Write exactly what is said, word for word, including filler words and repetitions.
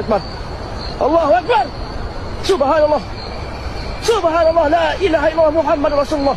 أكبر. الله أكبر. سبحان الله. سبحان الله. لا إله إلا الله محمد رسول الله.